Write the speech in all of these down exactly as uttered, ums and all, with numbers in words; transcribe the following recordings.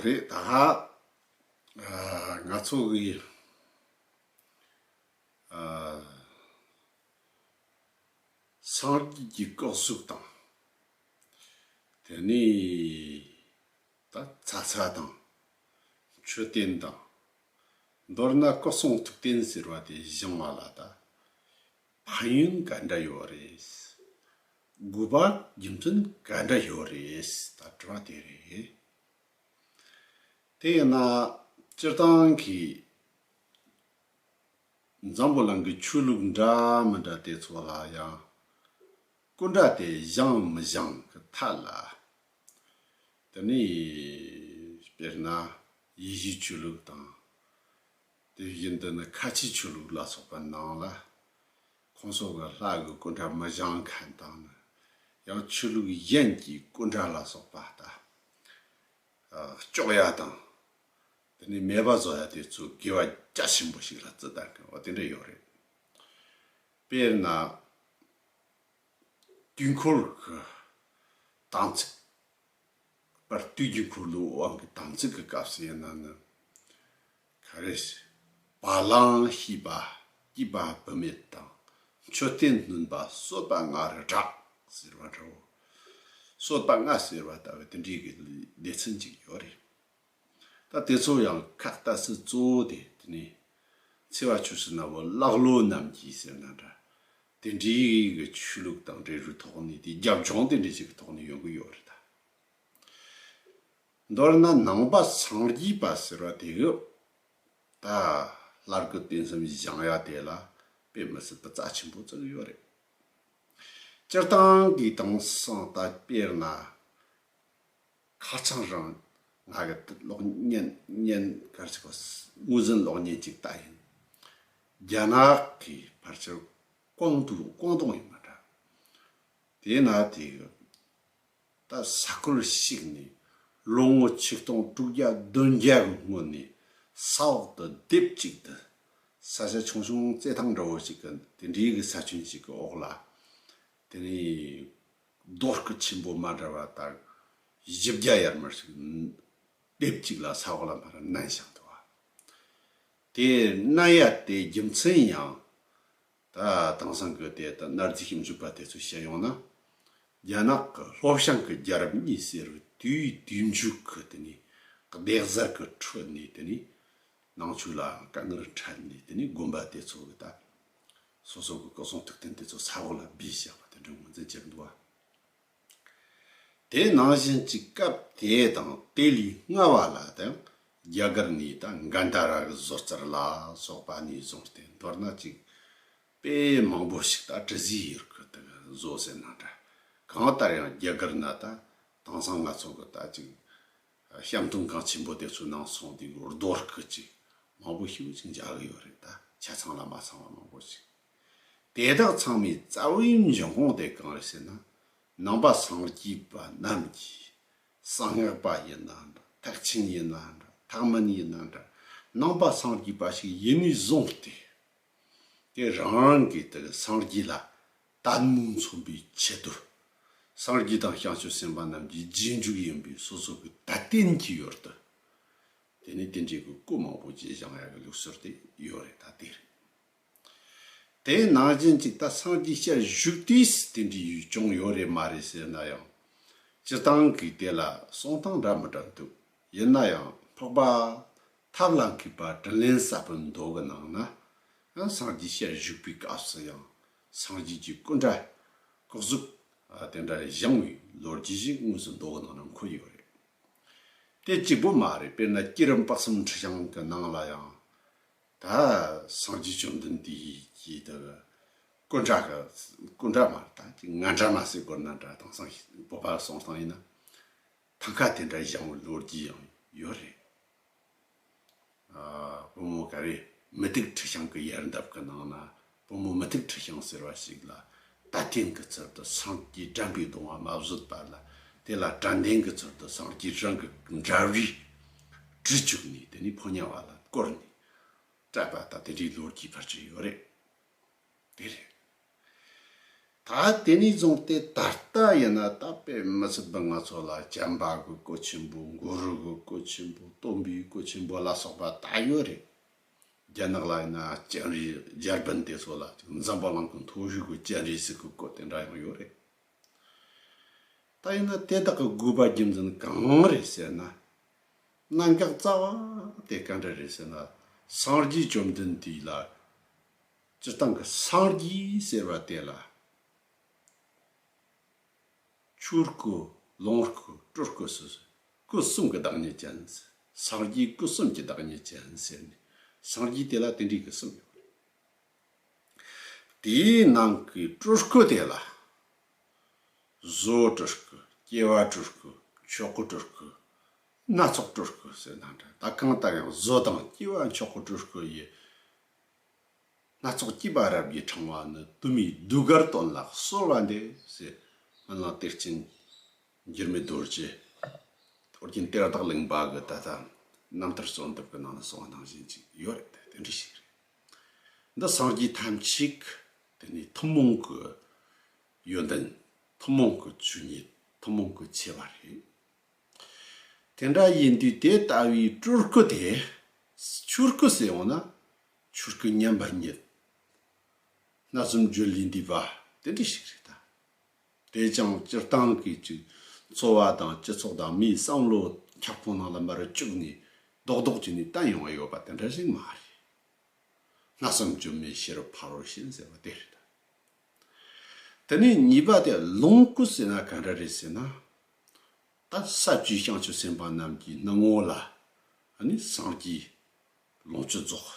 རེད། ད་ཨ་ང་ཚོ་གི་ཨ་སངས་རྒྱས་ཀྱི་སྐུ་གཟུགས་དང་། དེ་ནས་ད་ཚ་ཚ་དང་མཆོད་རྟེན་དང་། མདོར་ན་སྐུ་གསུང་ཐུགས་རྟེན་ཟེར་བ་དེ་བཞེངས་པ་ལ་ད་ཕན་ཡོན་ག་འདྲ་ཡོད་རེད། དགོས་པ་རྒྱུ་མཚན་ག་འདྲ་ཡོད་རེད། ད་དྲི་བ་དེ་རེད། དེ་ཡིན་ན་སྤྱིར་བཏང་གི་འཛམ་བུ་གླིང་གི་ཆོས་ལུགས་འདྲ་མི་འདྲ་དེ་ཚོ་ལ་ཡང་སྐུ་འདྲ་དེ་བཞེངས་མི་བཞེངས་ཀྱི་ཐད་ལ། དེ་ནས་དཔེར་ན་ཡེ་ཤུའི་ཆོས་ལུགས་དང་། དེ་བཞིན་དུ་ནི་ཁ་ཆེའི་ཆོས་ལུགས་ལ་སོགས་པ་ནང་ལ་ཁོང་ཚོ་གི་ལྷ་གི་སྐུ་འདྲ་མི་བཞེངས་མཁན་དང་ནི། ཡང་ཆོས་ལུགས་གཞན་གྱི་སྐུ་འདྲ་ལ་སོགས་པ་ལྟ། ཨ་གཅོག་ཡ་དང་། དེ་ནས་མེད་པ་བཟོ་ཡ་དེ་ཚོ་དགེ་བ་རྒྱ་ཆེན་པོ་ཞིག་ལ་བརྩི་བསྡད་མཁན་བ་དེ་འདྲ་ཡོད་རེད། དཔེར་ན། དུས་འཁོར་གྱི་དམ་ཚིག་པར་དུས་ཀྱི་འཁོར་ལོའི་དབང་གི་དམ་ཚིག་གི་སྐབས་སུ་ཡིན་ན་ནི། ག་རེ་ཟེར། བ་ལང་ཤིས་པ་སྐྱིད་པ་བུད་མེད་དང་། མཆོད་རྟེན་བསྣུན་པ་གསོད་པ་ལྔ་རི་བྲག་ཟེར་བ་འདྲ་བོ། གསོད་པ་ལྔ་ཟེར་བ་ལྟ་བུ་དེ་འདྲའི་གི་སྡེ་ཚན་ཅིག་ཡོད་རེད། ད་དེ་ཚོ་ཡང་ཁག་ལྟ་སུ་གཙོ་བོ་དེ་དེ་ནས་ཚེ་བ་ཆོས་སུ་ན་བོ་ཀླ་ཀློ་རྣམས་ཀྱིས་ཟེར་ན་འདྲ། དེ་འདྲའི་གི་ཆོས་ལུགས་དང་འབྲེལ་བའི་ཐོག་ནས་དེ་རྒྱབ་ལྗོངས་དེ་འདྲ་ཞིག་གི་ཐོག་ནས་ཡོང་གི་ཡོད་རེད་ད། མདོར་ན་ནང་པ་སངས་རྒྱས་པ་ཟེར་བ་དེ་གི་ད་ལྷ་སྐུ་རྟེན་གསུམ་བཞེངས་ཡ་དེ་ལ་དཔེ་མི་སྲིད་པའི་རྩ་ཆེན་པོ་བརྩི་གི་ཡོད་རེད། སྤྱིར་བཏང་གི་དེང་སང་ད་དཔེར་ན། ཁ་སང་རང་ང་གི་གློག་བརྙན་བརྙན་གར་ཞིག་གོ། དངོས་ཟིན་གློག་བརྙན་ཅིག་ལྟ་ཡིན། རྒྱ་ནག་གི་ཕལ་ཆེར་ཀོང་ཏུང་ཀོང་ཏུང་ཡིན་པ་འདྲ། དེས་ན་དེ་གི་ད་ས་ཁུལ་ཞིག་ནས་ལོ་ངོ་ཆིག་སྟོང་དྲུག་བརྒྱ་བདུན་བརྒྱ་གི་སྔོན་ནས་ས་འོག་ཏུ་ལྡེབས་གཅིག་ཏུ་ས་ཆ་ཆུང་ཆུང་རྩེ་ཐང་འདྲ་བོ་ཞིག་གི་དེ་འདྲའི་གི་ས་ཁྱོན་ཞིག་གི་འོག་ལ། དེ་ནས་རྡོ་སྐུ་ཆེན་པོ་མ་འདྲ་བ་དག་བཞི་བརྒྱ་ཡར་མར་ཞིག་ལྡེབས་གཅིག་ལ་ས་འོག་ལ་མར་མནན་བཞག་འདུག་བ། དེ་མནན་ཡ་དེ་རྒྱུ་མཚན་ཡང་ད་དེང་སང་གི་དེ་ད་གནའ་རྫས་ཞིབ་འཇུག་པ་དེ་ཚོས་བཤད་ཡོང་ན། རྒྱ་ནག་གི་ལྷོ་བྱང་གི་རྒྱལ་རབས་གཉིས་ཟེར་བའི་དུས་དུས་མཇུག་གི་དེ་ནས་སྡེ་གཟར་གི་ཁྲོད་ནས་དེ་ནས། ནང་ཆོས་ལའང་དཀའ་ངལ་འཕྲད་ནས། དེ་ནས་དགོན་པ་དེ་ཚོ་གི་ད་སོ་སོ་གི་སྐུ་གསུང་ཐུགས་རྟེན་དེ་ཚོ་ས་འོག་ལ་སྦས་བཞག་པ་དེ་འདྲ་ངོས་འཛིན་བྱེད་འདུག་བ། དེ་ནང་བཞིན་གྱི་སྐབས་དེ་དང་དེ་ལས་སྔ་བ་ལ་དང་རྒྱ་གར་ནས་ད་གན་དྷ་ར་གི་བཟོ་རྩལ་ལ་སོགས་པ་ནས་བཟུང་སྟེ། མདོར་ན་ཅིག་དཔེ་མང་པོ་ཞིག་ད་བྲི་ཟིག་ཡོད་གི། དེ་གི་བཟོ་ཟེར་ན་འདྲ། གང་ལྟར་ཡང་རྒྱ་གར་ན་ད་དེང་སང་ང་ཚོ་གི་ད་ཅིག་བཤམས་སྟོན་ཁང་ཆེན་པོ་དེ་ཚོའི་ནང་སོང་དུས་རྡོ་སྐུ་ཅིག་མང་པོ་ཞིག་ཅིག་མཇལ་གི་ཡོད་རེད། ད་ཆ་ཚང་ལ་མ་ཚང་བ་མང་པོ་ཞིག་དེ་དག་ཚང་མའི་རྩ་བའི་འབྱུང་ཁུངས་དེ་གང་རེད་ཟེར་ན། ནང་པ་སངས་རྒྱས་པ་རྣམས་ཀྱིས། གསང་སྔགས་པ་ཡིན་ན་འདྲ། ཐེག་ཆེན་ཡིན་ན་འདྲ། ཐེག་དམན་ཡིན་ན་འདྲ། ནང་པ་སངས་རྒྱས་པ་ཞིག་ཡིན་ནས་བཟུང་སྟེ། དེ་རང་རང་གི་དེ་སངས་རྒྱས་ལ་དད་མོས་མཚོན་པའི་ཆེད་དུ། སངས་རྒྱས་དང་བྱང་ཆུབ་སེམས་དཔའ་རྣམས་ཀྱི་རྗེས་འཇུག་ཡིན་པའི་སོ་སོ་གི་དད་རྟེན་གྱི་ཡུལ་དུ། དེ་ནས་དེ་འདྲའི་གི་སྐུ་མང་པོ་ཅིག་བཞེངས་ཡག་གི་ལུགས་སྲོལ་དེ་ཡོད་རེད། ད་དེ་རེད། དེ་ནང་བཞིན་ཅིག་ད་སངས་རྒྱས་ཞལ་བཞུགས་དུས་དེ་འདྲའི་ཡུལ་ཅུང་ཡོད་རེད་མ་རེད་ཟེར་ན་ཡང་། སྤྱིར་བཏང་གི་དེ་ལ་གསུང་སྟངས་འདྲ་མི་འདྲ་འདུག་ཡིན་ན་ཡང་འཕགས་པ་ཐབས་ལ་མཁས་པ་དྲིན་ལན་གསབ་པའི་མདོ་གི་ནང་ན་ཡང་། སངས་རྒྱས་ཞལ་བཞུགས་པའི་སྐབས་སུ་ཡང་སངས་རྒྱས་ཀྱི་སྐུ་འདྲ་སྐུ་གཟུགས་དེ་འདྲ་བཞེངས་པའི་ལོ་རྒྱུས་ཤིག་དངོས་སུ་མདོ་གི་ནང་ན་འཁོད་ཡོད་རེད། དེ་གཅིག་པོ་མ་རེད། དཔེར་ན་བསྐྱེད་རིམ་དཔག་བསམ་ཁྲི་བྱང་གི་ནང་ལ་ཡང་། ད་སངས་རྒྱས་བཅོམ་ལྡན་འདས་ཀྱི་ད་སྐུ་འདྲ་གི་སྐུ་འདྲ་མ་རེད། ད་ཅིག་ང་འདྲ་མ་ཟེར་དགོས་ན་འདྲ། དེང་སང་བོད་པ་གསུང་སྟངས་ཡིན་ན་ཐང་ཀ་དེ་འདྲ་བཞེངས་པའི་ལོ་རྒྱུས་ཡང་ཡོད་རེད། ཨ། བུ་མོ་ག་རེ། མུ་ཏིག་ཁྲི་བྱང་གི་ཡལ་འདབ་ཀྱི་ནང་ན། བུ་མོ་མུ་ཏིག་ཁྲི་བྱང་ཟེར་བ་ཞིག་ལ་དད་རྟེན་གྱི་ཚུལ་དུ་སངས་རྒྱས་དྲན་པའི་གདུང་བ་མ་བཟོད་པ་ལ། དེ་ལ་དྲན་རྟེན་གྱི་ཚུལ་དུ་སངས་རྒྱས་རང་གི་འདྲ་བརིས་བྲིས་བཅུག་ནས། དེ་ནས་ཕོ་ཉ་བ་ལ་བསྐུར་ནས་སྤྲད་པ་དང་། དེ་འདྲའི་ལོ་རྒྱུས་ཕལ་ཆེར་ཡོད་རེད། དེ་རེད། ད་ ཨ་དེ་ནས་བཟུང་སྟེ་ད་ལྟ་ཡིན་ན་ད་དཔེ་མི་སྲིད་པ་ང་ཚོ་ལ་བྱམས་པ་གི་བཀོད་ཆེན་པོ། གུ་རུ་གི་བཀོད་ཆེན་པོ། སྟོན་པའི་བཀོད་ཆེན་པོ་ལ་སོགས་པ་ད་ཡོད་རེད། རྒྱ་ནག་ལ་ཡིན་ན་སྤྱན་རས་གཟིགས། འཇར་པན་དེ་ཚོ་ལ་འཛམ་བུ་གླིང་གི་མཐོ་ཤོས་ཀྱི་སྤྱན་རས་གཟིགས་ཀྱི་སྐུ་དེ་འདྲ་ཡང་ཡོད་རེད། ད་ཡིན་ན་དེ་དག་གི་དགོས་པ་རྒྱུ་མཚན་གང་རེད་ཟེར་ན། གནད་འགག་རྩ་བ་དེ་ག་འདྲ་རེད་ཟེར་ན། སངས་རྒྱས་བཅོམ་ལྡན་འདས་ལ་སྤྱིར་བཏང་གི་སངས་རྒྱས་ཟེར་བ་དེ་ལ། ཆོས་སྐུ། ལོངས་སྐུ། སྤྲུལ་སྐུ་ཟེར། སྐུ་གསུམ་གྱི་བདག་ཉིད་ཅན། སངས་རྒྱས་སྐུ་གསུམ་གྱི་བདག་ཉིད་ཅན་ཟེར་ནས། སངས་རྒྱས་དེ་ལ་དེ་འདྲའི་གི་གསུམ་ཡོད་རེད། དེའི་ནང་གི་སྤྲུལ་སྐུ་དེ་ལ། བཟོ་སྤྲུལ་སྐུ། སྐྱེ་བ་སྤྲུལ་སྐུ། ཆོས་སྐུ་སྤྲུལ་སྐུ། སྣ་ཚོགས་སྤྲུལ་སྐུ་ཟེར་ན་འདྲ། ད་གང་ལྟར་ཡང་བཟོ་དང་སྐྱེ་བ་མཆོག་གི་སྤྲུལ་སྐུ་ཡི། སྣ་ཚོགས་སྐྱེས་པ་རབ་ཀྱི་ཕྲེང་བ་ནི། དུ་མའི་ཟློས་གར་དོན་ལ་གསོལ་བ་འདེབས་ཟེར། སྨོན་ལམ་གཏེར་ཆེན་འགྱུར་མེད་རྡོ་རྗེ། ཨོ་རྒྱན་གཏེར་བདག་གླིང་པ་གི་ད་ལྟ་རྣམ་ཐར་གསོལ་འདེབས་ཀྱི་ནང་ན་གསུངས་པ་ནང་བཞིན་ཅིག་ཡོད་རེད། དེ་འདྲ་ཞིག་རེད། འདི་སངས་རྒྱས་ཐམས་ཅད་ཀྱི་དེ་ནི་ཐུན་མོང་གི་ཡོན་ཏན། ཐུན་མོང་གི་ཆོས་ཉིད། ཐུན་མོང་གི་ཆེ་བ་རེད། དེ་འདྲ་ཡིན་དུས་དེ་ལྟ་བུའི་སྤྲུལ་སྐུ་དེ། ཆོས་སྐུ་ཟེར་འོང་ན་ཆོས་སྐུ་མཉམ་པ་ཉིད། སྣ་ཟུམ་བརྗོད་ལས་འདས་པ་དེ་འདྲ་ཞིག་རེད་ད། དེ་ཀྱང་སྤྱིར་བཏང་གི་ཅིག་འཚོ་བ་དང་སྤྱི་ཚོགས་དང་མིའི་བསམ་བློ་ཁྱབ་ཁོངས་ནང་ལ་མར་བཅུག་ནས་རྡོག་རྡོག་བྱས་ནས་བསྟན་ཡོང་བ་ཡོད་པ་དེ་འདྲ་ཞིག་མ་རེད། སྣ་ཟུམ་བརྗོད་མེད་ཤེས་རབ་ཕ་རོལ་ཕྱིན་ཟེར་བ་དེ་རེད། དེ་ནས་གཉིས་པ་དེ་ལོངས་སྐུ་ཟེར་ན་ག་འདྲ་རེད་ཟེར་ན། ད་ས་བཅུའི་བྱང་ཆུབ་སེམས་དཔའ་རྣམས་ཀྱི་སྣང་ངོ་ལ། ཨ་ནི་སངས་རྒྱས་ལོངས་སྤྱོད་རྫོགས།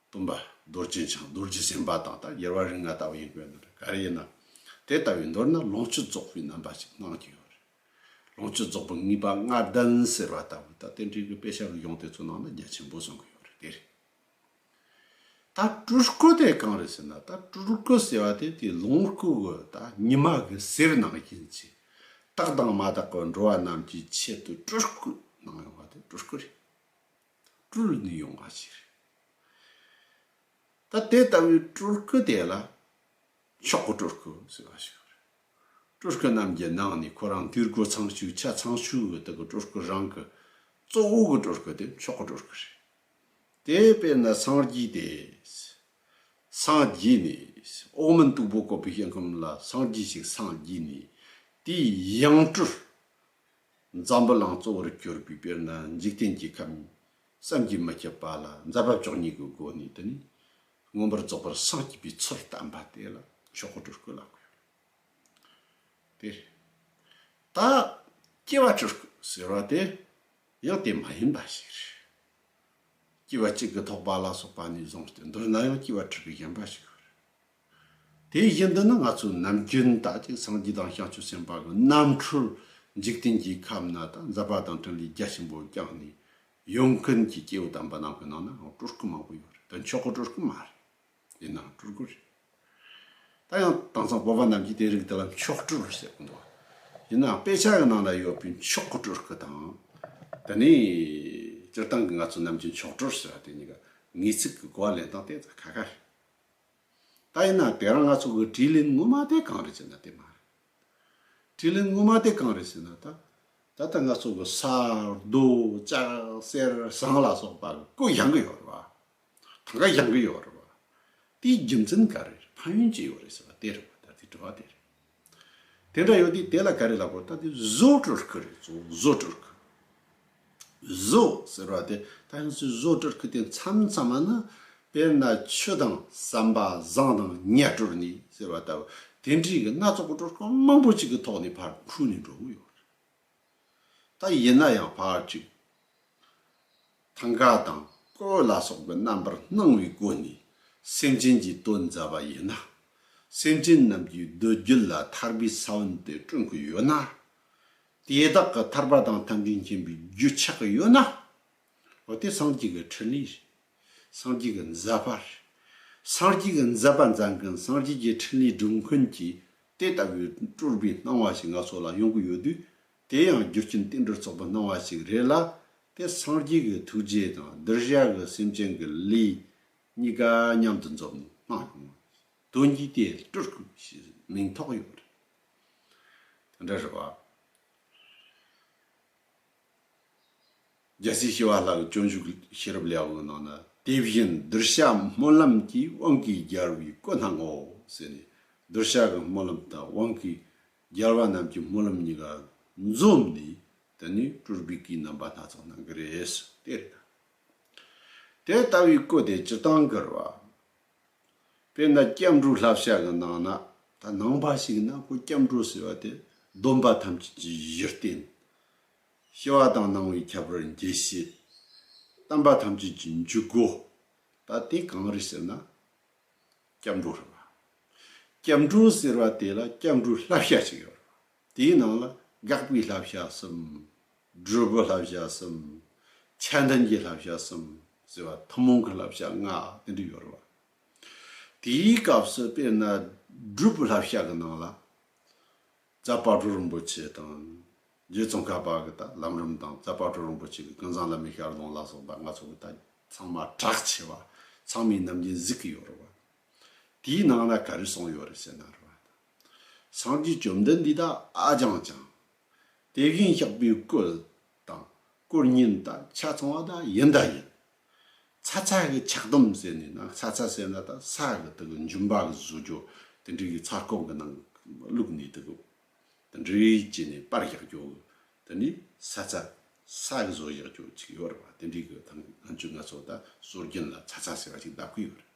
སྟོན་པ་རྡོ་རྗེ་འཆང་། རྡོ་རྗེ་སེམས་དཔའ་དང་ད་རྒྱལ་བ་རིགས་ལྔ་ལྟ་བུ་ཡིན་དགོས་ན་འདྲ། ག་རེ་ཡིན་ན། དེ་ལྟ་བུའི་མདོར་ན་ལོངས་སྤྱོད་རྫོགས་པའི་རྣམ་པ་ཞིག་སྣང་གི་ཡོད་རེད། ལོངས་སྤྱོད་རྫོགས་པའི་ངེས་པ་ལྔ་ལྡན་ཟེར་བ་ལྟ་བུ་ད་དེ་འདྲའི་གི་དཔེ་ཆ་གི་གཞུང་དེ་ཚོ་ནང་ན་རྒྱ་ཆེན་པོ་གསུང་གི་ཡོད་རེད། དེ་རེད། ད་སྤྲུལ་སྐུ་དེ་གང་རེད་ཟེར་ན། ད་སྤྲུལ་སྐུ་ཟེར་བ་དེ་དེ་ལོངས་སྐུ་གི་ད་ཉི་མ་གི་ཟེར་ནང་བཞིན་གྱི། དག་དང་མ་དག་པའི་འགྲོ་བ་རྣམས་ཀྱི་ཆེད་དུ་སྤྲུལ་སྐུ་གནང་ཡོང་བ་དེ་སྤྲུལ་སྐུ་རེད། སྤྲུལ་ནས་ཡོང་བ་ཞིག་རེད། ད་དེ་ལྟ་བུའི་སྤྲུལ་སྐུ་དེ་ལ་མཆོག་གི་སྤྲུལ་སྐུ་ཟེར་བ་ཞིག་རེད། སྤྲུལ་སྐུ་རྣམས་ཀྱི་ནང་ནས་ཁོ་རང་དུས་འཁོར་ཚངས་སྤྱོད་ཆ་ཚང་ཤོས་ཀྱི་དེ་གི་སྤྲུལ་སྐུ་རང་གི་གཙོ་བོ་གི་སྤྲུལ་སྐུ་དེ་མཆོག་གི་སྤྲུལ་སྐུ་རེད། དེ་དཔེར་ན་སངས་རྒྱས་དེ། སངས་རྒྱས་ནས། འོག་མིན་སྟུག་པོ་བཀོད་པའི་ཞིང་ཁམས་ལ་སངས་རྒྱས་ཤིག་སངས་རྒྱས་ནས། དེའི་ཡང་སྤྲུལ། འཛམ་བུ་གླིང་གཙོ་བོར་གྱུར་པའི་དཔེར་ན་འཇིག་རྟེན་གྱི་ཁམས་བསམ་གྱིས་མི་ཁྱབ་པ་ལ་མཛད་པ་བཅུ་གཉིས་ཀྱི་སྒོ་ནས་དེ་ནི་མངོན་པར་རྫོགས་པར་སངས་རྒྱས་པའི་ཚུལ་བསྟན་པ་དེ་ལ་མཆོག་གི་སྤྲུལ་སྐུ་ལབ་དགོས། དེ་རེད། ད་སྐྱེ་བ་སྤྲུལ་སྐུ་ཟེར་བ་དེ་ཡང་དེ་མ་ཡིན་པ་ཞིག་རེད། སྐྱེ་བ་གཅིག་གི་ཐོགས་པ་ལ་སོགས་པ་ནས་བཟུང་སྟེ་མདོར་ན་ཡང་སྐྱེ་བ་སྤྲུལ་སྐུ་གཞན་པ་ཞིག་རེད། དེ་བཞིན་དུ་ནི་ང་ཚོ་ནམ་རྒྱུན་ད་ཅིག་སངས་རྒྱས་དང་བྱང་ཆུབ་སེམས་དཔའ་གི་རྣམ་འཕྲུལ་འཇིག་རྟེན་གྱི་ཁམས་ན་ད་མཛད་པ་དང་འཕྲིན་ལས་རྒྱ་ཆེན་པོ་བསྐྱངས་ནས་ཡོང་མཁན་གྱི་སྐྱེས་བུ་དམ་པ་རྣམས་ཀྱི་ནང་ན་ཡང་སྤྲུལ་སྐུ་མང་པོ་ཡོད་རེད། ད་མཆོག་གི་སྤྲུལ་སྐུ་མ་རེད། ཡིན་ནའང་སྤྲུལ་སྐུ་རེད། ད་ཡང་དེང་སང་བོད་པ་རྣམས་ཀྱིས་དེ་རིགས་དེ་ལ་མཆོག་སྤྲུལ་ཟེར་གི་འདུག་ཡིན་ནའང་དཔེ་ཆ་གི་ནང་ལ་ཡོད་པའི་མཆོག་གི་སྤྲུལ་སྐུ་དང་། དེ་ནས་སྤྱིར་བཏང་གི་ང་ཚོ་ནམ་རྒྱུན་མཆོག་སྤྲུལ་ཟེར་བ་དེ་གཉིས་ཀ་ངེས་ཚིག་གི་གོ་བ་ལེན་སྟངས་དེ་ཚོ་ཁ་ཁ་རེད། ད་ཡིན་ན་དེ་རིང་ང་ཚོ་གི་དྲིས་ལན་ངོ་མ་དེ་གང་རེད་ཟེར་ན་དེ་མ་རེད། དྲིས་ལན་ངོ་མ་དེ་གང་རེད་ཟེར་ན་ད། ད་ལྟ་ང་ཚོ་གི་ས་རྡོ་ལྕགས་གསེར་ཟངས་ལ་སོགས་པ་གི་སྐུ་བཞེངས་གི་ཡོད་རེད་བ། ཐང་ག་བཞེངས་གི་ཡོད་རེད་བ། དེའི་རྒྱུ་མཚན་ག་རེ་རེད། ཕན་ཡོན་ཅི་ཡོད་རེད་ཟེར་བ་དེ་རེད་བ། ད་དེ་དྲི་བ་དེ་རེད། དེ་འདྲ་ཡོད་དུས་དེ་ལ་ག་རེ་ལབ་དགོས། ད་དེ་བཟོ་སྤྲུལ་སྐུ་རེད། བཟོ་བཟོ་སྤྲུལ་སྐུ། བཟོ་ཟེར་བ་དེ་ད་ཡང་སྲིད་བཟོ་སྤྲུལ་སྐུ་དེ་མཚམས་མཚམས་ན་དཔེར་ན་ཆུ་དང་ཟམ་པ་ཟངས་དང་ཉ་སྤྲུལ་ནས་ཟེར་བ་ལྟ་བུ་དེ་འདྲའི་གི་སྣ་ཚོགས་ཀྱི་སྤྲུལ་སྐུ་མང་པོ་ཅིག་གི་ཐོག་ནས་ཕར་འཁྲུལ་ནས་འགྲོ་གི་ཡོད་རེད། ད་ཡིན་ན་ཡང་ཕར་ཅིག་ཐང་ག་དང་གོས་ལ་སོགས་པའི་རྣམ་པར་སྣང་བའི་སྒོ་ནས་སེམས་ཅན་གྱི་དོན་མཛད་པ་ཡིན་ན། སེམས་ཅན་རྣམས་ཀྱི་སྡོད་རྒྱུད་ལ་ཐར་པའི་ས་བོན་དེ་བསྐྲུན་གྱི་ཡོད་ན། དེ་དག་གི་ཐར་པ་དང་ཐམས་ཅད་མཁྱེན་པའི་རྒྱུ་ཆགས་ཀྱི་ཡོད་ན། འོ་དེ་སངས་རྒྱས་ཀྱི་འཕྲིན་ལས་རེད། སངས་རྒྱས་ཀྱི་མཛད་པ་རེད། སངས་རྒྱས་ཀྱི་མཛད་པ་མཛད་མཁན། སངས་རྒྱས་ཀྱི་འཕྲིན་ལས་སྒྲུབ་མཁན་གྱི་དེ་ལྟ་བུའི་སྤྲུལ་པའི་སྣང་བ་ཞིག་ང་ཚོ་ལ་ཡོང་གི་ཡོད་དུས། དེ་ཡང་རྒྱུ་རྐྱེན་རྟེན་འབྲེལ་ཚོགས་པའི་སྣང་བ་ཞིག་རེད་ལ། དེ་སངས་རྒྱས་ཀྱི་ཐུགས་རྗེ་དང་གདུལ་བྱ་གི་སེམས་ཅན་གྱི་ལས་གཉིས་ཀ་མཉམ་དུ་འཛོམས་ནས་སྣང་ཡོང་བ། དོན་གྱིས་དེ་སྤྲུལ་སྐུ་ཞེས་ མིང་ཐོགས་ཡོད་རེད། དེ་འདྲ་རེད་བ། རྒྱལ་སྲས་ཞི་བ་ལྷ་གི་སྤྱོད་འཇུག་ཤེས་རབ་ལེའུ་གི་ནང་ན། དེ་བཞིན་གདུལ་བྱ་སྨོན་ལམ་གྱི་དབང་གིས་རྒྱལ་བའི་སྐུ་སྣང་ངོ་ཟེར་ནས། གདུལ་བྱ་གི་སྨོན་ལམ་དང་དབང་གིས་རྒྱལ་བ་རྣམས་ཀྱི་སྨོན་ལམ་གཉིས་ཀ་འཛོམས་ནས། དེ་ནས་སྤྲུལ་པའི་སྐུའི་རྣམ་པ་སྣ་ཚོགས་སྣང་གི་རེད། དེ་རེད། དེ་ལྟ་བུའི་སྐུ་དེ་སྤྱིར་བཏང་གི་རེད་བ། དཔེར་ན་སྐྱབས་འགྲོའི་བསླབ་བྱ་གི་ནང་ན། ད་ནང་པ་ཞིག་ན་ཁོ་སྐྱབས་འགྲོ་ཟེར་བ་དེ། སྡོམ་པ་ཐམས་ཅད་ཀྱི་གཞི་རྟེན། ཞི་བ་དང་སྣང་བའི་ཁྱད་པར་འབྱེད་བྱེད། བསྟན་པ་ཐམས་ཅད་ཀྱི་འཇུག་སྒོ། ད་དེ་གང་རེད་ཟེར་ན། སྐྱབས་འགྲོ་རེད་བ། སྐྱབས་འགྲོ་ཟེར་བ་དེ་ལ་སྐྱབས་འགྲོའི་བསླབ་བྱ་ཞིག་ཡོད་རེད། དེའི་ནང་ལ་དགག་པའི་བསླབ་བྱ་གསུམ། སྒྲུབ་པའི་བསླབ་བྱ་གསུམ། ཆ་འདོན་གྱི་བསླབ་བྱ་གསུམ་ཟེར་བ། ཐུན་མོང་གི་བསླབ་བྱ་ལྔ་དེ་འདྲ་ཡོད་རེད་བ། དེའི་སྐབས་སུ་དཔེར་ན་སྒྲུབ་པའི་བསླབ་བྱ་གི་ནང་ལ། རྫ་དཔལ་སྤྲུལ་རིན་པོ་ཆེ་དང་། རྗེ་ཙོང་ཁ་པ་གི་ད་ལམ་རིམ་དང་། རྫ་དཔལ་སྤྲུལ་རིན་པོ་ཆེ་གི་ཀུན་བཟང་བླ་མའི་ཞལ་ལུང་ལ་སོགས་པ་ང་ཚོ་གི་ད་ཚང་མ་གྲགས་ཆེ་བ། ཚང་མས་ནམ་རྒྱུན་གཟིགས་ཀྱི་ཡོད་རེད་བ། དེའི་ནང་ན་ག་རེ་གསུངས་ཡོད་རེད་ཟེར་ན་རེད་བ། སངས་རྒྱས་བཅོམ་ལྡན་འདས་ད་ཨ་ཅང་ཅང་། དེ་བཞིན་གཤེགས་པའི་སྐུ་དང་སྐུ་བརྙན་དང་ཆ་ཚང་བ་ད་ཡིན་ད་ཡིན། ཚ་ཚ་གི་ཆགས་སྡོམ་ཟེར་ནས་ན། ཚ་ཚ་ཟེར་ན་ད་ས་གི་དེ་གི་འཇིམ་པ་གི་བཟོ་རྒྱུ། དེ་འདྲའི་གི་ཚ་ཁོག་གི་ནང་བླུགས་ནས་དེ་གི་དེ་འདྲའི་བྱས་ནས་པར་བཞག་རྒྱུ། དེ་ནས་ས་ཚ་ས་གི་བཟོ་བཞག་རྒྱུ་ཅིག་ཡོད་རེད་བ། དེ་འདྲའི་གི་ཐང་ང་ཚོ་ང་ཚོ་ད་སྲོལ་རྒྱུན་ལ་ཚ་ཚ་ཟེར་བ་ཅིག་ལབ་གི་ཡོད་རེད།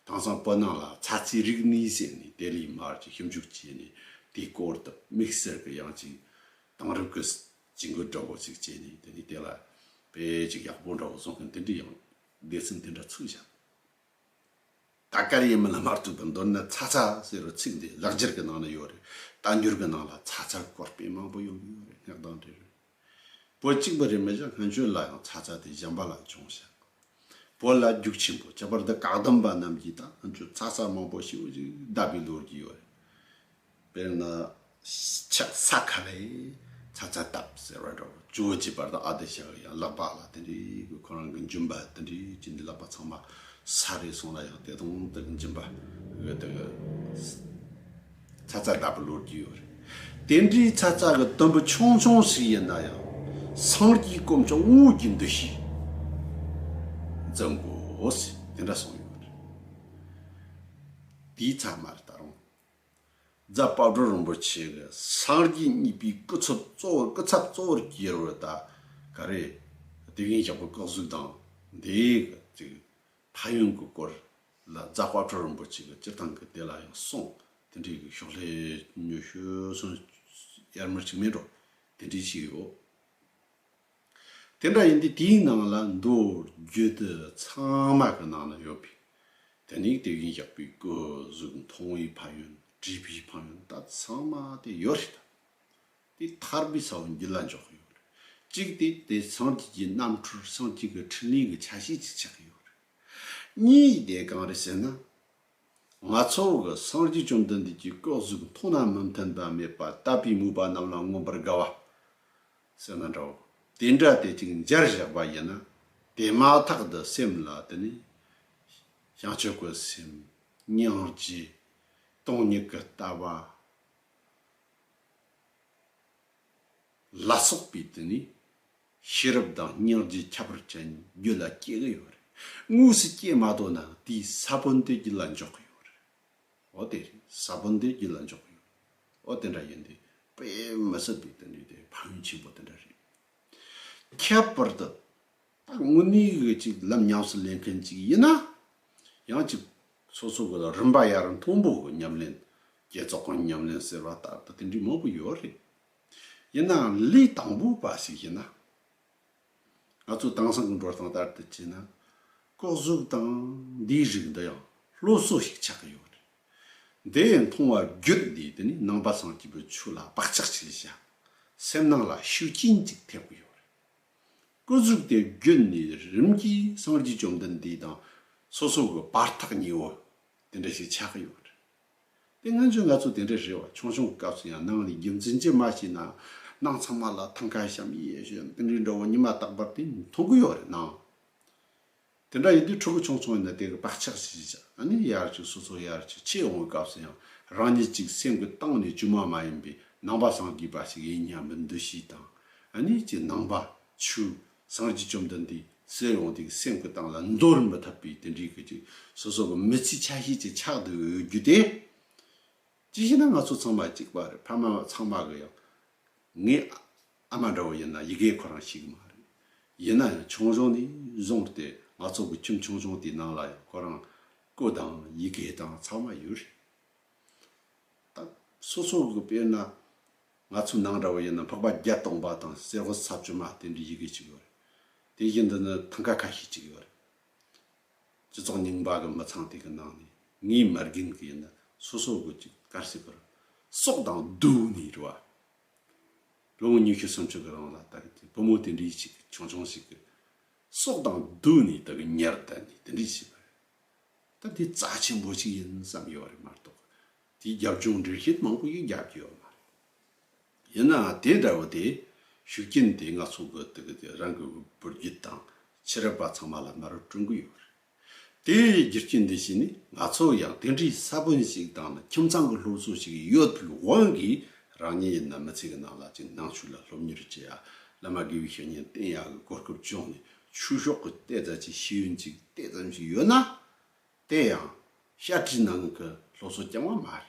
དེང་སང་བོད་ནང་ལ་ཚ་ཚའི་རིག་གནས་ཟེར་ནས་དེ་ལས་མར་ཅིག་ཞིབ་འཇུག་བྱས་ནས། དེའི་སྐོར་དུ་དམིགས་བསལ་གྱི་ཡང་ཅིག་དེང་རབས་ཀྱི་ཇུས་འགོད་འདྲ་བོ་ཅིག་བྱས་ནས། དེ་ནས་དེ་ལ་དཔེ་ཅིག་ཡག་པོ་འདྲ་བོ་བཟོ་མཁན་དེ་འདྲ་ཡང་སྡེ་ཚན་དེ་འདྲ་ཚུགས་བཞག་ད་ག་རེ་ཡིན་མིན་ལ་མ་ལྟོས་པར་མདོར་ན་ཚ་ཚ་ཟེར་བའི་ཚིག་འདི་ལེགས་སྦྱར་གྱི་ནང་ན་ཡོད་རེད། བསྟན་འགྱུར་གྱི་ནང་ལ་ཚ་ཚ་སྐོར་དཔེ་མང་པོ་ཡོང་གི་ཡོད་རེད། སྔགས་དང་འབྲེལ་བའི། བོད་གཅིག་པུ་རེད་མི་ཤེས། སྔོན་བྱོན་ལ་ཡང་ཚ་ཚ་དེ་གཞན་པ་ལ་བྱུང་ཤག་བོད་ལ་རྒྱུགས་ཆེན་པོ། ཁྱད་པར་དུ་བཀའ་གདམས་པ་རྣམས་ཀྱིས་ད་སྔོན་བྱོན་ཚ་ཚ་མང་པོ་ཞེ་པོ་ཅིག་བཏབ་པའི་ལོ་རྒྱུས་ཡོད་རེད། དཔེར་ན། ཆ་ས་ཁ་ལས་ཚ་ཚ་བཏབ་ཟེར་བ་འདྲ་བོ། ཇོ་བོ་རྗེ་དཔལ་ལྡན་ཨ་ཏི་ཤ་གི་ཡང་ལག་པ་ལ་དེ་འདྲའི་གི་ཁོ་རང་གི་འཇིམ་པ་དེ་འདྲའི་བྱས་ནས་ལག་པ་ཚང་མ་ས་རེ་སོང་ན་ཡང་དེ་དང་དེ་གི་འཇིམ་པ་གི་དེ་གི་ཚ་ཚ་བཏབ་པའི་ལོ་རྒྱུས་ཡོད་རེད། དེ་འདྲའི་ཚ་ཚ་གི་དུམ་བུ་ཆུང་ཆུང་ཞིག་ཡིན་ན་ཡང་། སངས་རྒྱས་དཀོན་མཆོག་དངོས་ཀྱི་འདུ་ཤེས་འཛིན་དགོས་ཟེར་དེ་འདྲ་གསུངས་ཡོད་རེད། དེའི་ཚབ་མ་རེད། ད་རུང་རྫ་དཔལ་སྤྲུལ་རིན་པོ་ཆེ་གི་སངས་རྒྱས་གཉིས་པའི་སྐུ་ཚབ་གཙོ་བོར། སྐུ་ཚབ་གཙོ་བོར་གྱུར་བ་ད་ག་རེ། དེ་བཞིན་གཤེགས་པའི་སྐུ་གཟུགས་དང་། འདི་གི་ཅིག་ཕན་ཡོན་གྱི་སྐོར་ལ་རྫ་དཔལ་སྤྲུལ་རིན་པོ་ཆེ་གིས་སྤྱིར་བཏང་གི་དེ་ལ་ཡང་གསུངས། དེ་འདྲའི་གི་ཤོག་ལྷེ་ཉོ་ཤོས་སོང་ཡར་མར་ཅིག་མེད་འགྲོ། དེ་འདྲའི་ཞིག་ཡོད། དེ་འདྲ་ཡིན་དུས་དེའི་ནང་ལ་མདོ་རྒྱུད་དེ་ཚང་མ་གི་ནང་ན་ཡོད་པའི། དེ་ནས་དེ་བཞིན་གཤེགས་པའི་སྐུ་གཟུགས་མཐོང་བའི་ཕན་ཡོན། བྲིས་པའི་ཕན་ཡོན། ད་ཚང་མ་དེ་ཡོད་རེད། དེ་ཐར་པའི་ས་བོན་རྒྱུད་ལ་འཇོག་གི་ཡོད་རེད། གཅིག་དེ་དེ་སངས་རྒྱས་ཀྱི་རྣམ་འཕྲུལ། སངས་རྒྱས་ཀྱི་འཕྲིན་ལས་ཀྱི་ཆ་ཤས་ཅིག་ཆགས་ཀྱི་ཡོད་རེད། གཉིས་དེ་གང་རེད་ཟེར་ན། ང་ཚོ་གི་སངས་རྒྱས་བཅོམ་ལྡན་འདས་ཀྱི་སྐུ་གཟུགས་མཐོང་ན་མི་མཐུན་པ་མེད་པ། དད་པས་མོས་པ་རྣམས་ལ་མངོན་པར་དགའ་བ་ཟེར་ན་འདྲ་བོ། དེ་འདྲ་དེ་ཅིག་མཇལ་བཞག་པ་ཡིན་ན། དེ་མ་ཐག་ཏུ་སེམས་ལ་དེ་ནས་བྱང་ཆུབ་ཀྱི་སེམས། སྙིང་རྗེ། སྟོང་ཉིད་ཀྱི་ལྟ་བ་ལ་སོགས་པའི་དེ་ནས་ཤེས་རབ་དང་སྙིང་རྗེ་ཁྱད་པར་ཅན་རྒྱུད་ལ་སྐྱེ་གི་ཡོད་རེད། དངོས་སུ་སྐྱེས་མ་ཐུབ་ན་དེའི་ས་བོན་དེ་རྒྱུད་ལ་འཇོག་གི་ཡོད་རེད། འོ་དེ་རེད། ས་བོན་དེ་རྒྱུད་ལ་འཇོག་གི་ཡོད་རེད། འོ་དེ་འདྲ་ཡིན་དུས་དཔེ་མི་སྲིད་པའི་དེ་ནས་དེ་ཕན་ཡོན་ཆེན་པོ་དེ་འདྲ་རེད། ཁྱད་པར་དུ་ད་དངོས་གནས་གི་ཅིག་ལམ་ཉམས་སུ་ལེན་མཁན་ཅིག་ཡིན་ན། ཡང་ཅིག་སོ་སོ་གི་རིམ་པ་ཡར་མཐོན་པོ་གི་ཉམས་ལེན། བསྐྱེད་རྫོགས་ཀྱི་ཉམས་ལེན་ཟེར་བ་ལྟར་དུ་དེ་འདྲའི་མང་པོ་ཡོད་རེད། ཡིན་ནའང་ལས་དང་པོ་པ་ཞིག་ཡིན་ན། ང་ཚོ་དེང་སང་གི་འགྲོ་སྟངས་ལྟར་དུ་བྱས་ན། སྐུ་གཟུགས་དང་འདིའི་རིགས་འདི་ཡང་སློབ་གསོ་ཞིག་ཆགས་ཀྱི་ཡོད་རེད། འདི་ཡང་མཐོང་བ་བརྒྱུད་ནས་དེ་ནས་ནང་པ་སངས་རྒྱས་པའི་ཆོས་ལ་བག་ཆགས་ཅིག་བཞག་སེམས་ནང་ལ་ཤུགས་རྐྱེན་ཅིག་ཐེབས་ཀྱི་ཡོད་རེད། སྐུ་གཟུགས་དེ་བརྒྱུད་ནས་རིམ་གྱིས་སངས་རྒྱས་བཅོམ་ལྡན་འདས་དང་སོ་སོ་གི་བར་ཐག་ཉེ་བོ་དེ་འདྲ་ཞིག་ཆགས་ཀྱི་ཡོད་རེད། དེ་སྔོན་བྱོན་ང་ཚོ་དེ་འདྲ་རེད་བ། ཆུང་ཆུང་གི་སྐབས་སུ་ཡང་ནང་ལ་རྒྱུན་འཛིན་ཅིག་མ་བྱས་ན། ནང་ཚང་མ་ལ་ཐང་ཀ་བཤམས། ཡེ་ཤེས་དེ་འདྲའི་འདྲ་བོ་ཉི་མ་རྟག་པར་དེ་མཐོང་གི་ཡོད་རེད་ནང་། དེ་འདྲ་ཡིན་དུས་ཕྲུ་གུ་ཆུང་ཆུང་ཡིན་ན་དེ་གི་བག་ཆགས་ཤིག་བཞག་ཨ་ནི་ཡར་ཅིག་སོ་སོ་ཡར་ཅིག་ཆེ་འོང་བའི་སྐབས་སུ་ཡང་ རང་ཉིད་ཅིག་སེམས་ཀྱི་གཏིང་ནས་བཅོས་མ་མ་ཡིན་པའི་ནང་པ་སངས་རྒྱས་པ་ཞིག་ཡིན་སྙམ་པའི་འདུ་ཤེས་དང་། ཨ་ནི་ཅིག་ནང་པ་ཆོས་སངས་རྒྱས་བཅོམ་ལྡན་འདས་ཟེར་ཡོང་དུས་སེམས་ཀྱི་གཏིང་ལ་འདོར་མི་ཐུབ་པའི་དེ་འདྲའི་གི་ཅིག་སོ་སོ་གི་མི་ཚེའི་ཆ་ཤས་ཅིག་ཆགས་བསྡད་ཡོད་རྒྱུ་དེ། ཅི་ཞེ་ན་ང་ཚོ་ཚང་མ་གཅིག་པ་རེད། ཕ་མ་ཚང་མ་གི་ཡང་། ངའི་ཨ་མ་འདྲ་བོ་ཡིན་ན་ཡི་གེ་ཁོ་རང་ཤེས་གི་མ་རེད། ཡིན་ན་ཡང་ཆུང་ཆུང་ནས་བཟུང་སྟེ་ང་ཚོ་གི་ཁྱིམ་ཆུང་ཆུང་དེའི་ནང་ལ་ཡང་ཁོ་རང་སྐུ་དང་ཡི་གེ་དང་ཚང་མ་ཡོད་རེད། ད་སོ་སོ་གི་དཔེར་ན་ང་ཚོའི་ནང་འདྲ་བོ་ཡིན་ན་འཕགས་པ་བརྒྱད་སྟོང་པ་དང་གསེར་ཕོ་ས་བཅུ་མ་དེ་འདྲའི་ཡི་གེ་གཅིག་ཡོད་རེད། དེ་བཞིན་དུ་ནི་ཐང་ཀ་ཁ་ཤས་གཅིག་ཡོད་རེད། སྤྱི་ཚོགས་རྙིང་པ་གི་མི་ཚང་དེ་གི་ནང་ནས་ངའི་མ་རྒན་གི་ཡིན་ན་སོ་སོ་གི་ཅིག་གར་སྲིད་པར་སྲོག་དང་བསྡོས་ནས་རེད་བ། ལོ་ངོ་ཉི་ཤུ་སུམ་ཅུ་གི་རིང་ལ་ད་གི་བུ་མོ་དེ་འདྲའི་ཞིག་ཆུང་ཆུང་ཞིག་གི་སྲོག་དང་བསྡོས་ནས་ད་གི་ཉར་བསྡད་ནས་དེ་འདྲའི་བྱས་པ་རེད། ད་དེ་རྩ་ཆེན་པོ་ཞིག་ཡིན་བསམ་ཡོད་རེད་མ་གཏོགས། དེའི་རྒྱབ་ལྗོངས་འགྲེལ་བཤད་མང་པོ་ཞིག་རྒྱབ་ཀྱི་ཡོད་མ་རེད། ཡིན་ནའང་དེ་འདྲ་བོ་དེ་ཤུགས་རྐྱེན་དེ་ང་ཚོ་གི་དེ་གི་དེ་རང་གི་བུ་རྒྱུད་དང་ཕྱི་རབས་པ་ཚང་མ་ལ་མ་རུ་བསྐྲུན་གི་ཡོད་རེད། དེའི་རྒྱུ་རྐྱེན་འདི་བྱས་ནས་ང་ཚོ་ཡང་དེ་འདྲའི་ས་བོན་ཞིག་དང་ནི་ཁྱིམ་ཚང་གི་སློབ་གསོ་ཞིག་ཡོད་པའི་དབང་གིས་རང་ཉིད་ཡིན་ན་མི་ཚེ་གི་ནང་ལ་ཅིག་ནང་ཆོས་ལ་སློབ་གཉེར་བྱེད་ཡ། བླ་མ་དགེ་བའི་བཤེས་གཉེན་བསྟེན་ཡ་གི་གོ་སྐབས་བྱུང་ནས་ཆོས་ཕྱོགས་ཀྱི་དེ་ཙམ་ཅིག་ཤེས་ཡོན་ཅིག་དེ་ཙམ་ཞིག་ཡོད་ན། དེ་ཡང་བཤད་ཁྲིད་ནང་གི་སློབ་གསོ་རྐྱང་བ་མ་རེད།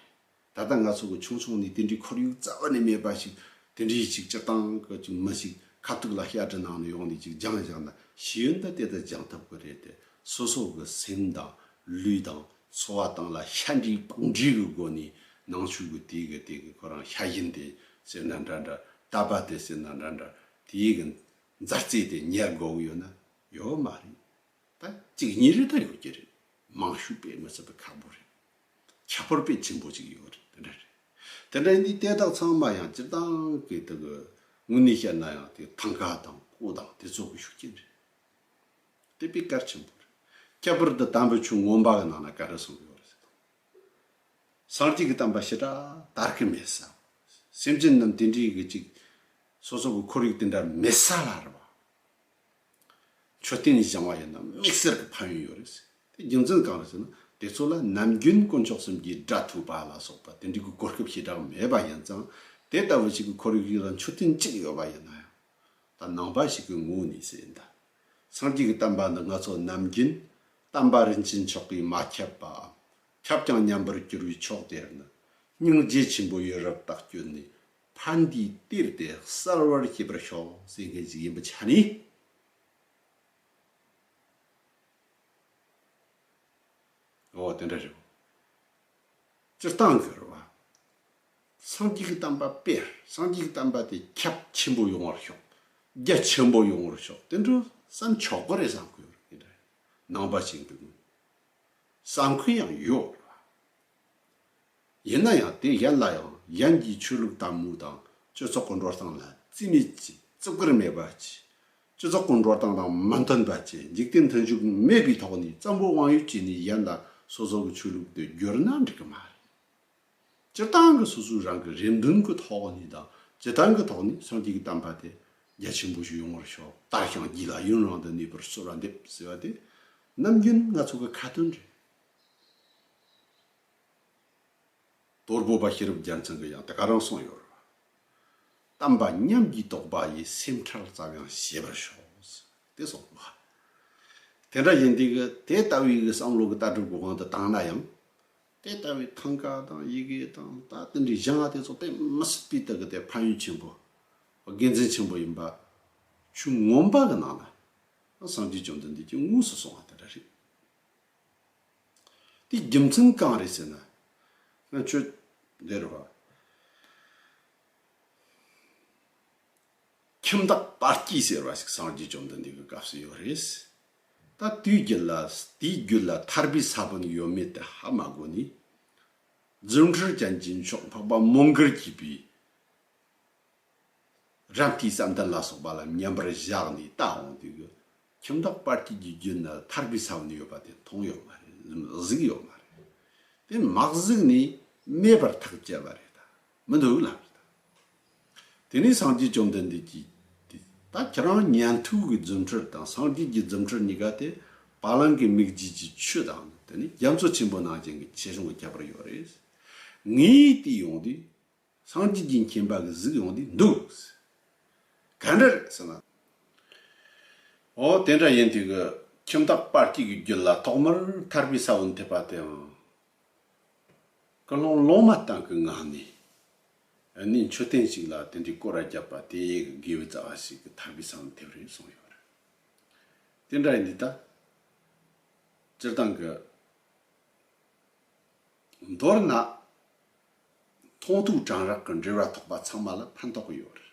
ད་ལྟ་ང་ཚོ་གི་ཆུང་ཆུང་ནས་དེ་འདྲའི་ཁོར་ཡུག་རྩ་བ་ནས་མེད་པ་ཞིག་དེ་འདྲའི་ཞིག་སྤྱིར་བཏང་གི་ཅིག་མི་ཞིག་ཁ་ཐུག་ལ་བཤད་ཁྲིད་ནང་ནས་ཡོང་ནས་ཅིག་སྦྱང་བཞག་ན་ཤེས་ཡོན་ད་དེ་ལྟར་སྦྱང་ཐུབ་ཀྱི་རེད་དེ། སོ་སོ་གི་སེམས་དང་ལུས་དང་འཚོ་བ་སྟེང་ལ་ཤ་འདྲེས་པགས་འདྲེས་ཀྱི་སྒོ་ནས་ནང་ཆོས་ཀྱི་དེ་གི་དེ་གི་ཁོ་རང་ཤ་ཡིན་དེ་ཟེར་ན་འདྲ་འདྲ། དད་པ་དེ་ཟེར་ན་འདྲ་འདྲ། དེའི་གི་མཛའ་བརྩེ་དེ་ཉར་དགོས་ཀྱི་ཡོད་ན་ཡོད་མ་རེད། ད་གཅིག་གཉིས་རེ་ད་ཡོད་ཀྱི་རེད། མང་ཤོས་དཔེ་མི་སྲིད་པའི་ཁག་པོ་རེད། ཁྱད་པར་དཔེ་ཆེན་པོ་ཅིག་ཡོད་རེད། དེ་འདྲ་རེད། དེ་འདྲ་ཡིན་དུས་དེ་དག་ཚང་མ་ཡང་སྤྱིར་བཏང་གི་དེ་གི་དངོས་གནས་བཤད་ན་ཡང་དེ་ཐང་ཀ་དང་སྐུ་དང་དེ་ཚོ་གི་ཤུགས་རྐྱེན་རེད། དེ་དཔེ་གལ་ཆེན་པོ་རེད། ཁྱད་པར་དུ་དམ་པའི་ཆོས་མངོན་པ་གི་ནང་ན་ག་རེ་གསུངས་ཡོད་རེད་ཟེར་དང་། སངས་རྒྱས་ཀྱི་བསྟན་པ་ཞེ་དྲག་དར་གི་མེད་ས། སེམས་ཅན་རྣམས་དེ་འདྲའི་གི་ཅིག་སོ་སོ་གི་ཁོར་ཡུག་དེ་འདྲ་མེད་ས་ལ་རེད་བ། མཆོད་རྟེན་བཞེངས་པ་ཡིན་ན་དམིགས་བསལ་གྱི་ཕན་ཡོན་ཡོད་རེད་ཟེར། དེ་རྒྱུ་མཚན་གང་རེད་ཟེར་ན་དེ་ཚོ་ལ་ནམ་རྒྱུན་དཀོན་མཆོག་གསུམ་གྱི་སྒྲ་ཐོས་པ་ལ་སོགས་པ་དེ་འདྲའི་གི་གོ་སྐབས་ཞེ་དྲག་མེད་པ་ཡིན་ཙང་། དེ་ལྟ་བུ་ཞིག་གི་ཁོར་ཡུག་ཞིག་ལ་མཆོད་རྟེན་གཅིག་ཡོད་པ་ཡིན་ན་ཡང་། ད་ནང་པ་ཞིག་གི་ངོས་ནས་ཟེར་ཡིན་ད། སངས་རྒྱས་ཀྱི་བསྟན་པ་འདི་ང་ཚོ་ནམ་རྒྱུན་བསྟན་པ་རིན་ཆེན་མཆོག་གིས་མ་ཁྱབ་པའམ། ཁྱབ་ཀྱང་ཉམས་པར་གྱུར་པའི་ཕྱོགས་དེར་ནི། སྙིང་རྗེ་ཆེན་པོ་ཡི་རབ་རྟག་བསྐྱོད་ནས། ཕན་བདེའི་གཏེར་དེ་གསལ་བར་བྱེད་པར་ཤོག་ཟེར་མཁན་ཞིག་ཡིན་པའི་ཆ་ནས། འོ་དེ་འདྲ་རེད། སྤྱིར་བཏང་གི་རེད་བ། སངས་རྒྱས་ཀྱི་བསྟན་པ་སྤེལ། སངས་རྒྱས་ཀྱི་བསྟན་པ་དེ་ཁྱབ་ཆེན་པོ་ཡོང་བར་ཤོག་རྒྱ་ཆེན་པོ་ཡོང་བར་ཤོག་དེ་འདྲ་བསམ་ཆོག་གི་རེད་བསམ་གི་ཡོད་རེད། དེ་འདྲ་ནང་པ་ཞིག་འདུག་བསམ་གི་ཡང་ཡོད་རེད་བ། ཡིན་ན་ཡང་དེ་གཞན་ལ་ཡང་གཞན་གྱི་ཆོས་ལུགས་དང་མོས་དང་སྤྱི་ཚོགས་ཀྱི་འགྲོ་སྟངས་ལ་རྩིས་མེད་ཀྱི་བརྩི་བཀུར་མེད་པ་ཀྱི་སྤྱི་ཚོགས་ཀྱི་འགྲོ་སྟངས་དང་མི་མཐུན་པ་ཀྱི་འཇིག་རྟེན་མཐུན་འཇུག་མེད་པའི་ཐོག་ནས་བཙན་པོ་དབང་ཡོད་བྱས་ནས་གཞན་ལ་སོ་སོ་གི་ཆོས་ལུགས་དེ་བསྒྱུར་ན་འགྲིག་གི་མ་རེད། སྤྱིར་བཏང་གི་སོ་སོའི་རང་གི་རེ་འདུན་གྱི་ཐོག་ནས་དང་སྤྱིར་བཏང་གི་ཐོག་ནས་སངས་རྒྱས་ཀྱི་བསྟན་པ་དེ་རྒྱ་ཆེན་པོ་ཞིག་ཡོང་བར་ཤོག་དར་ཞིང་རྒྱས་ལ་ཡུན་རིང་དུ་གནས་པར་གསོལ་བ་འདེབས་ཟེར་བ་དེ་ནམ་རྒྱུན་ང་ཚོ་གི་ཁ་ཏོན་རེད། དོལ་པོ་པ་ཤེས་རབ་རྒྱལ་མཚན་གྱིས་ཡང་དེ་ག་རང་གསུངས་ཡོད་རེད། བསྟན་པ་ཉམས་ཀྱིས་དོགས་པ་ཡི། སེམས་ཁྲལ་ཙམ་ཡང་བྱེད་པར་ཤོག་དེ་གསུངས་པ། དེ་འདྲ་ཡིན་དུས་ཀྱི་དེ་ལྟ་བུའི་གི་བསམ་བློ་གི་ལྟ་གྲུབ་ཀྱི་དབང་དུ་བཏང་ན་ཡང་། དེ་ལྟ་བུའི་ཐང་ཀ་དང་ཡི་གེ་དང་ད་དེ་འདྲའི་བཞེངས་པ་དེ་ཚོ་དཔེ་མི་སྲིད་པའི་དེ་གི་དེ་ཕན་ཡོན་ཆེན་པོ། དགེ་མཚན་ཆེན་པོ་ཡིན་པ། ཆོས་མངོན་པ་གི་ནང་ན། སངས་རྒྱས་བཅོམ་ལྡན་འདས་ཀྱིས་དངོས་སུ་གསུངས་པ་དེ་འདྲ་རེད། དེའི་རྒྱུ་མཚན་གང་རེད་ཟེར་ན། ང་ཆོས་འདི་རེད་བ། ཁྱིམ་བདག་པར་སྐྱེས་ཟེར་བ་ཞིག་སངས་རྒྱས་བཅོམ་ལྡན་འདས་ཀྱི་སྐབས་སུ་ཡོད་རེད། ད་དེའི་རྒྱུད་ལ་དེའི་རྒྱུད་ལ་ཐར་པའི་ས་བོན་ཡོད་མེད་དེ་ཧ་མ་གོ་ནས། རྫུ་འཕྲུལ་ཅན་གྱི་མཆོག་འཕགས་པ་མོའུ་འགལ་གྱིས་པའི། རབ་མཐའི་བསམ་གཏན་ལ་སོགས་པ་ལ་མཉམ་པར་བཞག་ནས་ལྟ་འོང་དུས་ཀྱི། ཁྱིམ་བདག་པར་སྐྱེས་ཀྱི་རྒྱུད་ན་ཐར་པའི་ས་བོན་ཡོད་པ་དེ་མཐོང་ཡོད་མ་རེད། གཟིགས་ཡོད་མ་རེད། དེ་མ་གཟིགས་ནས་མེད་པར་ཐག་བཅད་པ་རེད་ད། མི་འདུག་ལབ་རེད་ད། དེ་ནས་སངས་རྒྱས་བཅོམ་ལྡན་འདས་ཀྱིས། ད་ཁྱེད་རང་ཉན་ཐོས་ཀྱི་རྫུ་འཕྲུལ་དང་སངས་རྒྱས་ཀྱི་རྫུ་འཕྲུལ་གཉིས་ཀ་དེ་བ་ལང་གི་མིག་རྗེས་ཀྱི་ཆོས་དང་དེ་ནས་རྒྱ་མཚོ་ཆེན་པོ་ནང་བཞིན་གྱི་ཆེ་ཆུང་གི་ཁྱད་པར་ཡོད་རེད། ངས་བལྟས་ཡོང་དུས། སངས་རྒྱས་ཀྱི་མཁྱེན་པ་གི་གཟིགས་ཡོང་དུས་འདུག་ག་འདྲ་རེད་ཟེར་ན། འོ་དེ་འདྲ་ཡིན་དུས་གི་ཁྱིམ་བདག་དཔལ་སྐྱེས་ཀྱི་རྒྱུད་ལ་ཐོག་མར་ཐར་པའི་ས་བོན་ཐེབས་པ་དེའང་། ཀུན་སློང་ལོག་མ་བཏང་གི་ངང་ནས། ཨ་ནི་མཆོད་རྟེན་ཞིག་ལ་དེ་འདྲའི་སྐོར་ར་བརྒྱབ་པ་དེ་གི་དགེ་བའི་རྩ་བ་ཞིག་གི་ཐར་པའི་ས་བོན་ཐེབས་རེད་གསུངས་ཡོད་རེད། དེ་འདྲ་ཡིན་དུས་ད། སྤྱིར་བཏང་གི་མདོར་ན། མཐོང་ཐོས་དྲན་རེག་གི་འབྲེལ་བ་ཐོགས་པ་ཚང་མ་ལ་ཕན་ཐོགས་ཀྱི་ཡོད་རེད།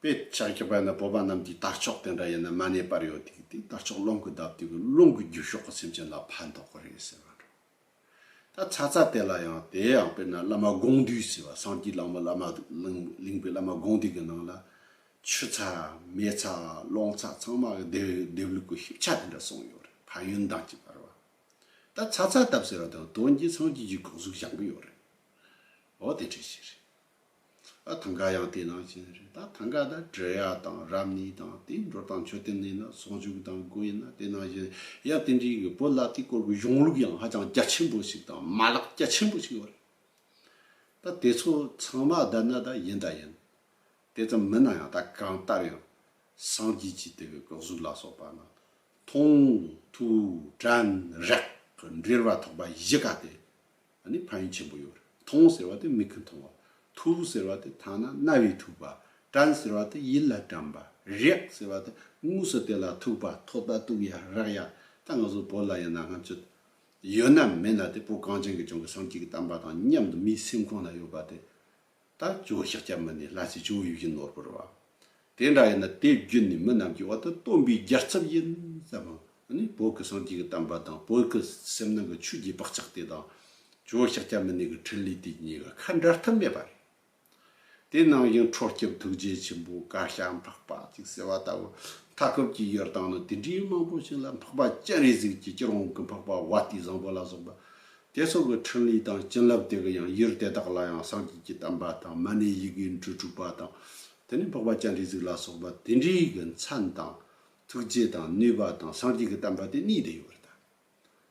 དཔེ་ཆ་བཞག་པ་ཡིན་ན་བོད་པ་རྣམས་ཀྱིས་དར་ལྕོག་དེ་འདྲ་ཡིན་ན་མ་ཎི་པར་ཡོད་དེ་གི་དེ་དར་ལྕོག་རླུང་གིས་བརྡབས་དུས་ཀྱི་རླུང་གི་རྒྱུ་ཤོག་གི་སེམས་ཅན་ལ་ཕན་ཐོགས་ཀྱི་རེད་ཟེར་བ་འདྲ། ད་ཚ་ཚ་དེ་ལ་ཡང་དེ་ཡང་དཔེར་ན་བླ་མ་དགོངས་འདུས་ཟེར་བ་སངས་རྒྱས་བླ་མ་བླ་མ་གླིང་གླིང་པའི་བླ་མ་དགོངས་འདུས་ཀྱི་ནང་ལ་ཆུ་ཚ་མེ་ཚ་རླུང་ཚ་ཚང་མ་གི་སྡེབ་སྡེབ་ལུགས་ཀྱི་ཤེས་བྱ་དེ་འདྲ་གསུངས་ཡོད་རེད། ཕན་ཡོན་དང་བཅས་པ་རེད་བ། ད་ཚ་ཚ་བཏབ་ཟེར་བ་དང་དོན་གྱིས་སངས་རྒྱས་ཀྱི་གོ་གཟུགས་བཞེངས་གི་ཡོད་རེད། འོ་དེ་འདྲ་ཞིག་རེད། ཨ་ཐང་ག་ཡང་དེ་ནང་བཞིན་རེད། ད་ཐང་ག་ད་འབྲི་གཡག་དང་རབ་གནས་དང་དེ་འགྲོ་སྟངས་མཆོད་རྟེན་ཡིན་ན་གསོག་འཇོག་དང་སྒོ་ཡིན་ན་དེ་ནང་བཞིན་ཡང་དེ་འདྲའི་གི་བོད་ལ་དེ་སྐོར་གྱི་གཞུང་ལུགས་ཡང་ཧ་ཅང་རྒྱ་ཆེན་པོ་ཞིག་དང་མ་ལག་རྒྱ་ཆེན་པོ་ཞིག་ཡོད་རེད། ད་དེ་ཚོ་ཚང་མ་བསྡད་ན་ད་ཡིན་ད་ཡིན། དེ་ཙམ་མིན་ན་ཡང་ད་གང་ལྟར་ཡང་སངས་རྒྱས་ཀྱི་དེ་གི་གོ་གཟུགས་ལ་སོགས་པ་ན་མཐོང་ཐོས་དྲན་རེག་གི་འབྲེལ་བ་ཐོགས་པ་བཞི་ཀ་དེ་ཨ་ནི་ཕན་ཡོན་ཆེན་པོ་ཡོད་རེད། མཐོང་ཟེར་བ་དེ་མིག་གིས་མཐོང་བ། ཐོས་ཟེར་བ་དེ་ཐ་ན་རྣ་བས་ཐོས་པ། དྲན་ཟེར་བ་དེ་ཡིད་ལ་དྲན་པ། རེག་ཟེར་བ་དེ་དངོས་སུ་དེ་ལ་ཐོས་པ་ཐོས་ད་དུག་ཡ་རེག་ཡ། ད་ང་ཚོ་བོད་ལ་ཡིན་ན་ང་ཚོ་ཡོད་ན་མེད་ན་དེ་བོད་གངས་ཅན་གྱི་ལྗོངས་ཀྱི་སངས་རྒྱས་ཀྱི་བསྟན་པ་དང་མཉམ་དུ་མིའི་སེམས་ཁོང་ན་ཡོད་པ་དེ། ད་ཇོ་བོ་ཤཱཀྱ་མུ་ནེ་ལྷ་སྲས་ཇོ་བོ་ཡིད་བཞིན་ནོར་བུ་རེད་བ། དེ་འདྲ་ཡིན་ན་དེ་བརྒྱུད་ནས་མི་རྣམས་ཀྱིས་འོ་ད་སྟོན་པའི་རྒྱལ་ཚབ་ཡིན་ཙམ་ནི་བོད་ཀྱི་སངས་རྒྱས་ཀྱི་བསྟན་པ་དང་བོད་ཀྱི་སེམས་ནང་གི་ཆོས་ཀྱི་བག་ཆགས་དེ་དང་ཇོ་བོ་ཤཱཀྱ་མུ་ནེ་གི་འཕྲིན་ལས་དེ་གཉིས་ཀ་ཁ་འབྲལ་ཐབས་མེད་པ་རེད། དེ་ནང་བཞིན་ཁྲོ་སྐྱབས་ཐུགས་རྗེ་ཆེན་པོ་བཀའ་ཤག་འཕགས་པ་ཅིག་ཟེར་བ་ལྟ་བུ་མཐའ་འཁོབ་ཀྱི་ཡུལ་དང་ནི་དེ་འདྲའི་མང་པོ་ཞིག་ལ་འཕགས་པ་སྤྱན་རས་གཟིགས་ཀྱི་སྤྱི་རོང་གི་འཕགས་པ་ཝ་ཏི་བཟང་པོ་ལ་སོགས་པ། དེ་ཚོ་གི་འཕྲིན་ལས་དང་བྱིན་རླབས་དེ་གི་ཡང་ཡུལ་དེ་དག་ལ་ཡང་སངས་རྒྱས་ཀྱི་བསྟན་པ་དང་མ་ཎི་ཡི་གེ་འབྲུ་དྲུག་པ་དང་། དེ་ནས་འཕགས་པ་སྤྱན་རས་གཟིགས་ལ་སོགས་པ་དེ་འདྲའི་གི་མཚན་དང་ཐུགས་རྗེ་དང་ནུས་པ་དང་སངས་རྒྱས་ཀྱི་བསྟན་པ་དེ་གནས་བསྡད་ཡོད་རེད་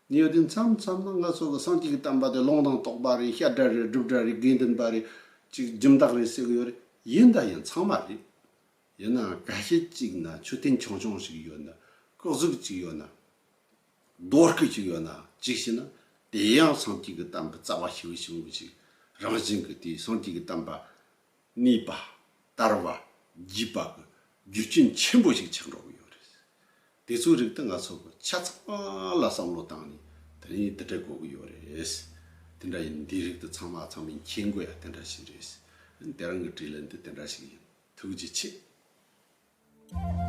ད། གནས་ཡོད་དེ་མཚམས་མཚམས་ན་ང་ཚོ་གི་སངས་རྒྱས་ཀྱི་བསྟན་པ་དེ་ལུང་དང་རྟོགས་པ་རེད། བཤད་སྒྲ་རེད། སྒྲུབ་སྒྲ་རེད། དགེ་འདུན་པ་རེད། ཅིག་སྦྱིན་བདག་རེད་ཟེར་གི་ཡོད་རེད། ཡིན་ད་ཡིན་ཚང་མ་རེད། ཡིན་ནའང་ཁ་ཤས་ཅིག་ན་མཆོད་རྟེན་ཆུང་ཆུང་ཞིག་ཡོད་ན་སྐུ་གཟུགས་ཅིག་ཡོད་ན། རྡོ་སྐུ་ཅིག་ཡོད་ན་ཅིག་བྱས་ན་དེ་ཡང་སངས་རྒྱས་ཀྱི་བསྟན་པའི་རྩ་བ་ཞེ་པོ་ཞིག་ཡིན་པ་ཞིག་རང་བཞིན་གྱིས་དེའི་སངས་རྒྱས་ཀྱི་བསྟན་པ་གནས་པ་དར་བ་རྒྱས་པ་གི་རྒྱུ་རྐྱེན་ཆེན་པོ་ཞིག་ཆགས་འགྲོ་གི་ཡོད་རེད། དེ་ཚོའི་རིགས་དེ་ང་ཚོ་གི་ཆ་ཚང་ལ་བསམ་བློ་བཏང་ནས་དེ་ནས་དེ་འདྲ་དགོས་ཀྱི་ཡོད་རེད། དེ་འདྲ་ཡིན་འདིའི་རིགས་དེ་ཚང་མ་ཚང་མས་མཁྱེན་དགོས་ཡ་དེ་འདྲ་ཞིག་རེད། དེ་རིང་གི་དྲིས་ལན་དེ་དེ་འདྲ་ཞིག་ཡིན། ཐུགས་རྗེ་ཆེ།